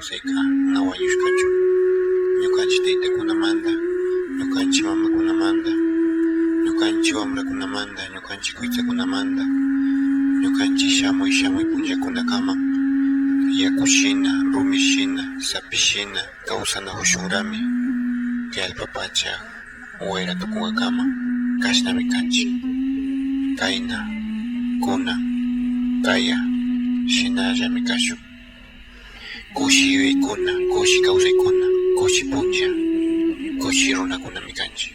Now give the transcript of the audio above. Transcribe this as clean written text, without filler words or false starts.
Kawsayka na wañushkachu. Ñukanchik taytakunamanta, ñukanchik mamakunamanta, ñukanchik wamrakunamanta, ñukanchik kuytsakunamanta, ñukanchik shamuy shamuy punllakunakaman yaku shina, rumi shina, sapi shina kawsanakushunrami kay allpa pacha wayra tukunkakaman kashnami kanchik. Kayna, kunan, kaya shinallami kashun. Kushi yuyaykuna, kushi kawsaykuna, kushi punlla, kushi runakunami kanchik.